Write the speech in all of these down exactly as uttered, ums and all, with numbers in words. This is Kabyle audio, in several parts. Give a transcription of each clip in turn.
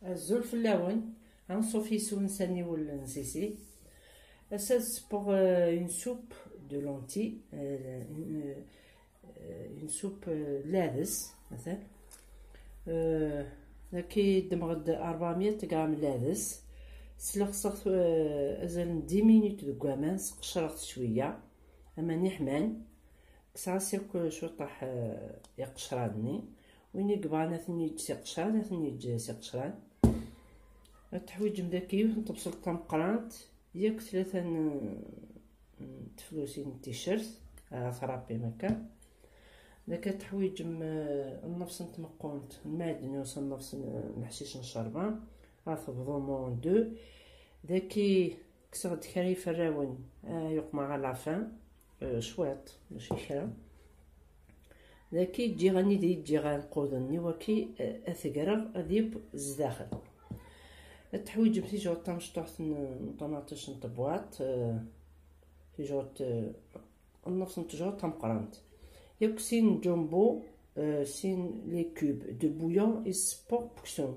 Azul fell-awen. Anṣuf yes-wen s aniwel n Sisi. Ass-a ad ssewweɣ, euh, une soupe de lentilles, euh, une, euh, une soupe, euh, n lades, atan. Euh, daki ddmeɣ-d ṛebɛemya gram n lades. Sleɣseɣ-t, euh, azal n dix minutes deg waman, sqecreɣ-t cwiya, aman iḥman. Kkseɣ-as akk cwiṭaḥ, eh, iqecran-nni. Win i yebɣan ad ten-yeǧǧ s iqecran, ad ten-yeǧǧ s iqecran. Ad teḥwiǧem daki yiwet n tebṣelt tameqqrant, yakk tlata n, n teflusin n ticcert, ara trapim akka. Daki ad teḥwiǧem, eh, nnefṣ n tmeqqunt n lmeɛdnus, nnefṣ n, n leḥcic n ccerba, ad tebḍum en deux. Daki kkseɣ-d kra iferrawen, eh, yuqma à la fin, eh, cwiṭ, mačči kra. Daki ǧǧiɣ anida i ǧǧiɣ iɛenquden-nni waki, eh, ad t-greɣ ad yeww zdaxel. Ad teḥwiǧem tijɛuḍt tamecṭuḥt n, n ṭumaṭic n tebwaṭ, eh, tijɛuḍt, eh, nnefṣ n tejɛuḍt tameqqrant. Yakk sin jumbo, euh, sin les cubes de bouillon i ssewweɣ weksum.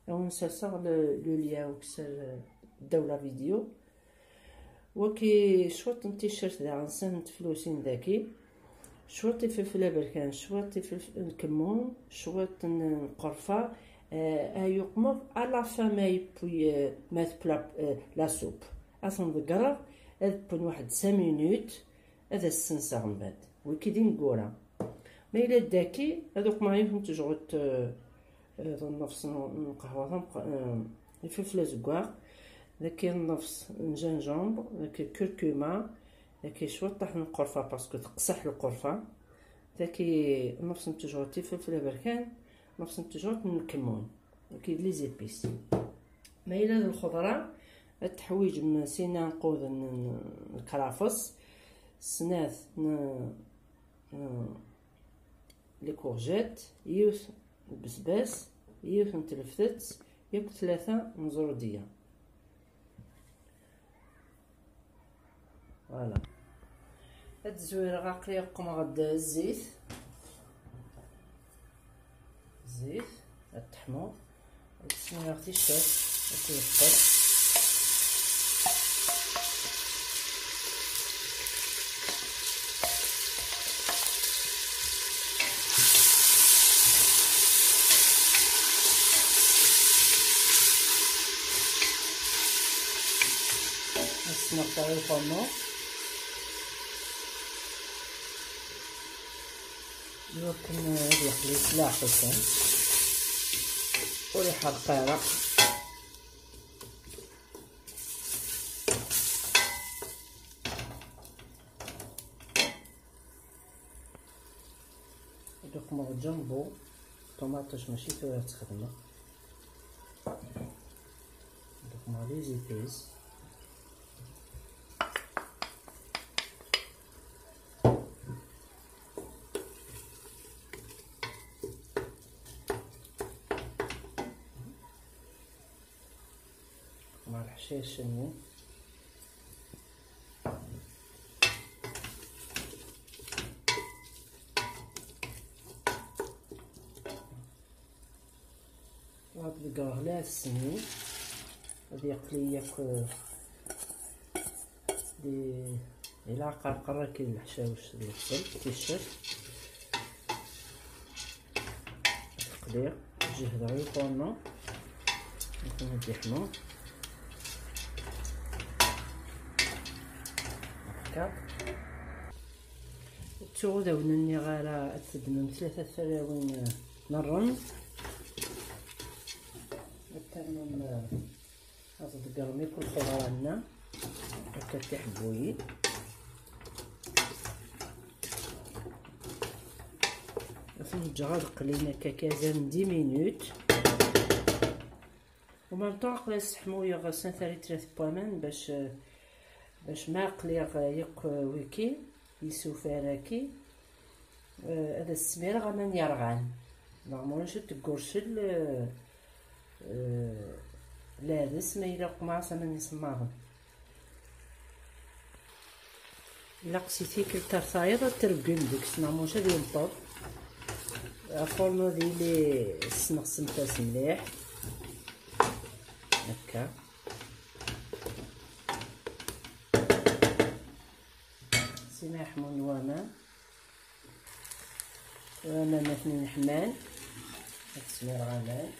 Ad wen-serseɣ le, le lien ukessar, euh, ddaw la vidéo. Waki cwiṭ n ticcert daɣen, snat n teflusin daki, cwiṭ ifelfel aberkan, cwiṭ ifelfel n kemmun, cwiṭ n, n qerfa, euh, ad yuqmeḍ à la fin ma yewwi, euh, ma tewwi la, euh, la soupe. Ad ten-ḍeggreɣ, ad wwen waḥed cinq minutes, ad as-senseɣ mbeɛd. Wiki d ineggura. Ma yella daki, ad uqmeɣ yiwet n tejɣut, eh, eh, d nnefṣ n, n qehwa tameq-, eh, ifelfel azeggaɣ, daki nnefṣ n gingembre, daki curcuma, daki cwiṭaḥ n lqerfa, parce que teqseḥ lqerfa, daki nnefṣ n tejɣut ifelfel aberkan, nnefṣ n tejɣut n lkemmun. Waki d les épices. Ma yella d lxeḍra, ad teḥwiǧem sin iɛenquden n, n lkrafes, snat n, n les courgettes, yiwet n lbesbas, yiwet n tleftet, yakk tlata n zrudiya. Voilà. Ad zwireɣ, aql-i qemmeɣ-d zzit. Zzit, ad teḥmuḍ. Ad smireɣ ticcert, ad tt-yeqqel. Ad sneɣ taɣilt-inu. Iwakken ad yeqli s leɛqel kan, ur iḥerreq ara. Ad uqmeɣ jumbo, ṭumaṭic mačči tura ad tt-xedmeɣ. Ad uqmeɣ les épices. Uqmeɣ leḥcic-nni. Ad ḍeggreɣ lɛeḍs-nni, ad yeqli yakk, eh, di, ilaq aqerqer akked leḥcawec d lebṣel, ticcert. Ad qliɣ, jehdeɣ iwqurnu, akken ad d-iḥmu. Akka. Ttuɣ ur awen-nniɣ ara ad teddmem tlata tferrawin, eh, n ṛṛem. Ad termem, eh, ad tḍeggrem akk lxeḍra-nni, akka tiḥebbuyin. Ad ten-ǧǧeɣ ad qlin akka kazan dix minutes. Au même temps, aql-i sseḥmuyeɣ snat litrat n waman bac, bac ma qliɣ yakk wiki, isufar-agi, eh, ad as-smireɣ aman yerɣan. Neɣ ma ulac ad teggurcel, eh, eh, lɛeḍs ma yella uqmeɣ-as aman isemmaḍen. Ilaq si tikkelt ar tayeḍ ad treggem deg-s, neɣ maca ad yenṭeḍ. Afurnu ad yili tesneɣsemt-as mliḥ. هكا. سيما يحمون الوامان. وانا مثني نحمان. هاد السمير غامان.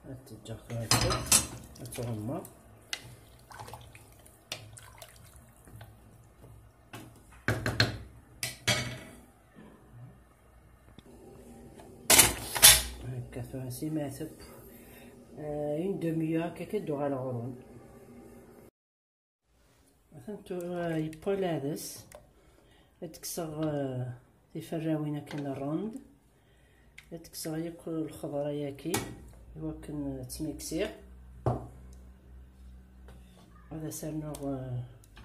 هاد التجار هاد التغمر. هكا ثلاثي ما ثب. آه، une demi-heure هكا كدو على غرون. مثلا تو، آه، يبقى لابس. تكسغ، آه، في فراوينة كان الرند. تكسغ ياكل الخضرة ياكي. يوكن تميكسير. هذا سرنوغ، آه،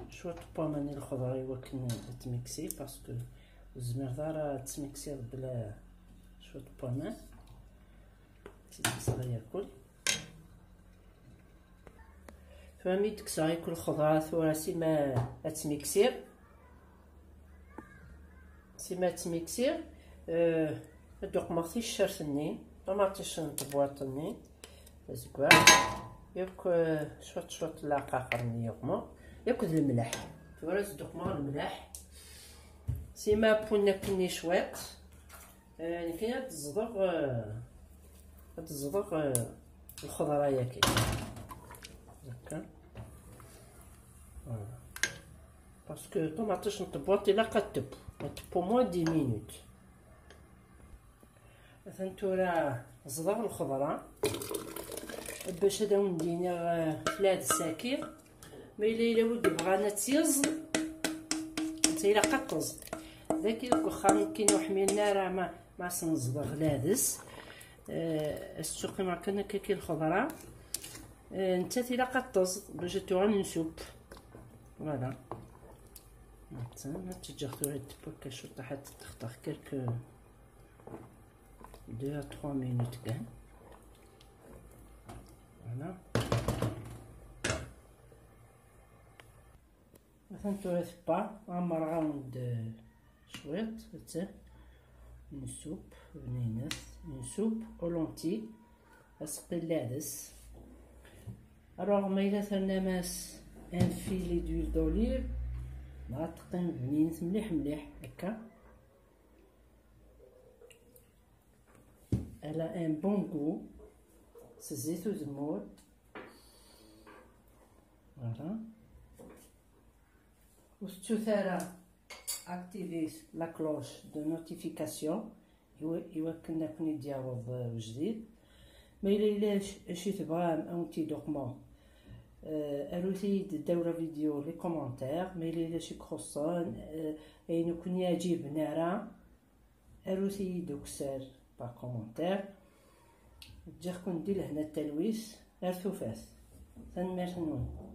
شوية بومة الخضرة يوكن تميكسي، parce que زمير دار تميكسير بلا شوية بومة. تكسغ ياكل. فهمي تكسغ ياكل الخضرة ثورة سيما تميكسير. سيما تميكسير. آه، دوق ما غتيش شرت النين، طوماطيش نطبواط النين. زكوار. ياك، آه، شوط شوط لا قاقر نيوكمو. ياك ذ الملح. ثورة دوق ما الملح. سيما بونا كني شويط. آه، يعني كاين هاد الزضغ، آه، هاد الزضغ، آه، الخضرة ياكي. هكا. Voilà. Parce que طوماطيش نطبواط إلا قد تب. نطبو moins dix minutes. مثلا تورا زضغ الخضرة. باش هذا وندينا، آه، فلاد الساكي. ما إلا، إلا ودي بغانا تيز، انت إلا قطز. ذاك يقول خام كينو حميلنا راه ما، ما سنزبغ لابس. آه، السوق ما كان كاكي الخضرة. آه، انت إلا قطز باش توغل نسوب. Voilà. Maintenant, تجي تورا تبكى شو طاحت تختار quelques deux à trois minutes كان. Voilà. مثلا تورا تبا عمر غاوند شويط، حتى نسوب بنينات، نسوب أولونتي، أسقي اللادس. Alors ما إلا ثرنا ماس un filet d'huile d'olive، مع تقيم بنينات مليح مليح هكا. Elle a un bon goût. C'est zéto de mode. Voilà. وستو ثارة activer la cloche de notification. يو-، يوكلنا كون يدياوض وجديد. ما إلا، إلا ش-، شي تبغى أو تي دوكمون، آه، أروتي دورة فيديو les commentaires. ما إلا، إلا شي كروسون، آه، أين كون يعجبنا راه. أروتي دوكسر par commentaire. جاكم ندير هنا التلويس. أرثوفات. تنميرت نون.